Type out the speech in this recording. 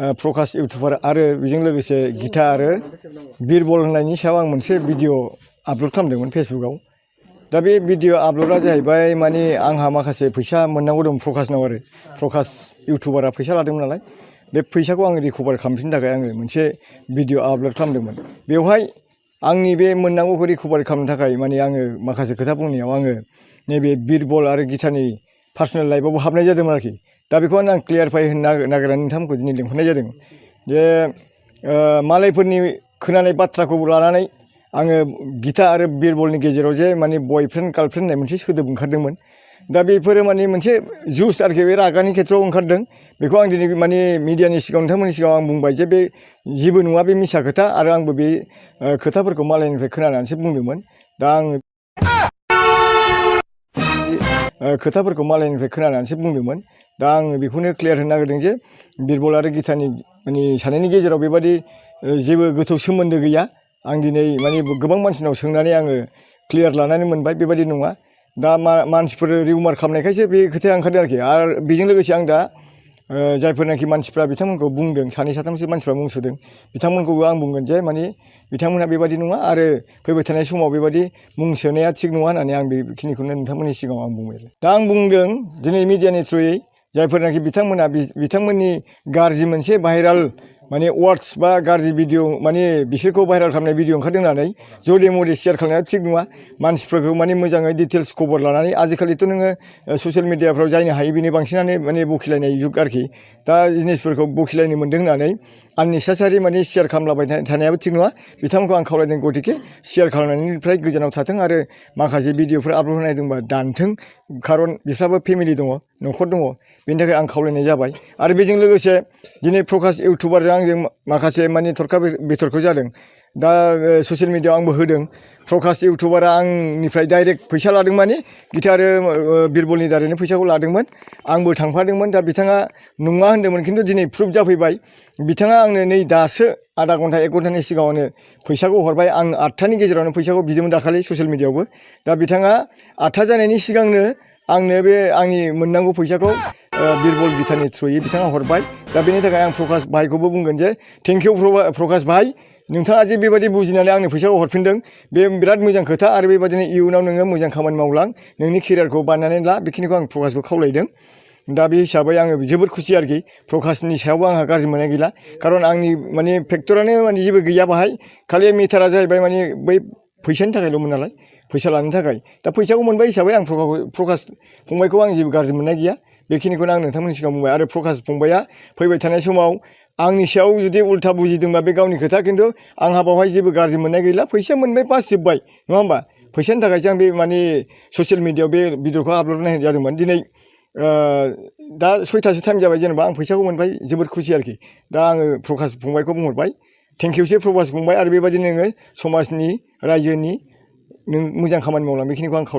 प्रकाश YouTuber आरो बेजों लोगोसे गिता आरो बिरबल होननायनि सायाव आं मोनसे भिडिअ आपल'ड खालामदोंमोन फेसबुकआव। दा बे भिडिअ आपल'डआ जाहैबाय माने आंहा माखासे फैसा मोननांगौ दं प्रकाशनाव आरो प्रकाश इउटुबारा फैसा लादोंमोन नालाय बे फैसाखौ आं रिकभार खालामफिननो थाखाय आङो मोनसे भिडिअ आपल'ड खालामदोंमोन। बेवहाय आंनि बे मोननांगौखौ रिकभार खालामनो थाखाय माने आङो माखासे खोथा बुंनायाव आङो नैबे बिरबल आरो गितानि पार्सनेल लाइफआवबो हाबनाय जादोंमोन आरोखि। दा बेखौ आं क्लियारफाइ होनो नागिरनानै नोंथांमोनखौ दिनै लिंहरनाय जादों जे मालायफोरनि खोनानाय बाथ्राखौ लानानै आङो गिता आरो बिरबलनि गेजेराव जे माने बयफ्रेन्ड गार्लफ्रेन्ड होननाय मोनसे सोदोब ओंखारदोंमोन। दा बेफोरो माने मोनसे जुस आरोखि बे रागानि खेथ्रआव ओंखारदों। बेखौ आं दिनै माने मिडियानि सिगाङाव नोंथांमोननि सिगाङाव आं बुंबाय जे बे जेबो नङा, बे मिसा खोथा आरो आंबो बे खोथाफोरखौ मालायनिफ्राय खोनानानैसो बुंदोंमोन। दा आङो खोथाफोरखौ मालायनिफ्राय खोनानानैसो बुंदोंमोन। दा आङो बेखौनो क्लियार होनो नागिरदों जे बिरबल आरो गितानि माने सानैनि गेजेराव बेबादि जेबो गोथौ सोमोन्दो गैया। आं दिनै माने गोबां मानसिनाव सोंनानै आङो क्लियार लानानै मोनबाय बेबादि नङा। दा मानसिफोर रिउमार खालामनायखायसो बे खोथाया ओंखारदों आरोखि। आरो बेजों लोगोसे आं दा जायफोरनाखि मानसिफ्रा बिथांमोनखौ बुंदों, सानै साथामसो मानसिफ्रा मुं सुदों, बिथांमोनखौबो आं बुंगोन जे माने बिथांमोनहा बेबादि नङा आरो फैबाय थानाय समाव बेबादि मुं सोनाया थिग नङा होननानै आं बेखिनिखौनो नोंथांमोननि सिगाङाव आं बुंबाय। दा आं बुंदों दिनै मिडियानि थ्रुयै जायफोरनाखि बिथांमोना बिथांमोननि गाज्रि मोनसे भाइराल माने वार्डस बा गाज्रि भिडिअ माने बिसोरखौ भाइराल खालामनाय भिडिअ ओंखारदों होननानै जदे मदे शेयार खालामनाया थिग नङा। मानसिफोरखौ माने मोजाङै डिटेल्स खबर लानानै आजिखालिथ' नोङो ससियेल मिडियाफ्राव जायनो हायो बेनो बांसिनानो माने बखिलायनाय जुग आरोखि। दा जिनिसफोरखौ बखिलायनो मोन्दों होननानै आननेसेसारि माने शेयार खालामलाबाय थानायाबो थिग नङा। बिथांमोनखौ आं खावलायदों गतिके शेयार खालामनायनिफ्राय गोजानाव थाथों आरो माखासे भिडिअफोर आपल'ड होनाय दंबा दानथों। खारन बिस्राबो फेमिलि दङ, न'खर दङ, बेनि थाखाय आं खावलायनाय जाबाय। आरो बेजों लोगोसे दिनै प्रकाश इउटुबारजों आंजों माखासे माने थरखा बिथरख जादों। दा ससियेल मिडियाआव आंबो होदों प्रकाश इउटुबारा आंनिफ्राय डाइरेक्ट फैसा लादों माने गिता आरो बिरबलनि दारैनो फैसाखौ लादोंमोन। आंबो थांफादोंमोन। दा बिथाङा नङा होन्दोंमोन, खिन्थु दिनै प्रुफ जाफैबाय। बिथाङा आंनो नै दासो आधा घन्टा 1 घन्टानि सिगाङावनो फैसाखौ हरबाय। आं 8थानि गेजेरावनो फैसाखौ बिदोंमोन दाखालि ससियेल मिडियाआवबो। दा बिथाङा 8था जानायनि सिगांनो आंनो बे आंनि मोननांगौ फैसाखौ बिरबल गितानि थ्रुयै बिथाङा हरबाय। दा बेनि थाखाय आं प्रकाश भाइखौबो बुंगोन जे थेंक इउ प्रकाश भाइ, नोंथाङा जे बेबायदि बुजिनानै आंनो फैसाखौ हरफिनदों बे बिराद मोजां खोथा। आरो बेबायदिनो इयुनाव नोङो मोजां खामानि मावलां, नोंनि केरियारखौ बानायनानै ला, बेखिनिखौ आं प्रकाशखौ खावलायदों। दा बे हिसाबै आङो जोबोद खुसि आरोखि। प्रकाशनि सायावबो आंहा गाज्रि मोननाय गैला, खारन आंनि माने फेक्टरानो माने जेबो गैया बाहाय। खालि मेटारा जाहैबाय माने बै फैसानि थाखायल'मोन नालाय, फैसा लानो थाखाय। दा फैसाखौ मोनबाय हिसाबै आं प्रकाश फंबायखौ आं जेबो गाज्रि मोननाय गैया। बेखिनिखौनो आं नोंथांमोननि सिगाङाव बुंबाय। आरो प्रकाश फंबाया फैबाय थानाय समाव आंनि सायाव जुदि उल्था बुजिदोंबा बे गावनि खोथा, खिन्थु आंहा बावहाय जेबो गाज्रि मोननाय गैला। फैसा मोनबाय बास जोब्बाय, नङा होमबा? फैसानि थाखायसो आं बे माने ससियेल मिडियाआव बे भिडिअखौ आपल'ड होनाय जादोंमोन। दिनै दा 6थासो टाइम जाबाय, जेनेबा आं फैसाखौ मोनबाय, जोबोद खुसि आरोखि। दा आङो प्रकाश फंबायखौ बुंहरबाय थेंक इउसै प्रकाश फंबाय। आरो बेबायदिनो नोङो समाजनि रायजोनि नों मोजां खामानि मावलां, बेखिनिखौ आं खावलायबाय।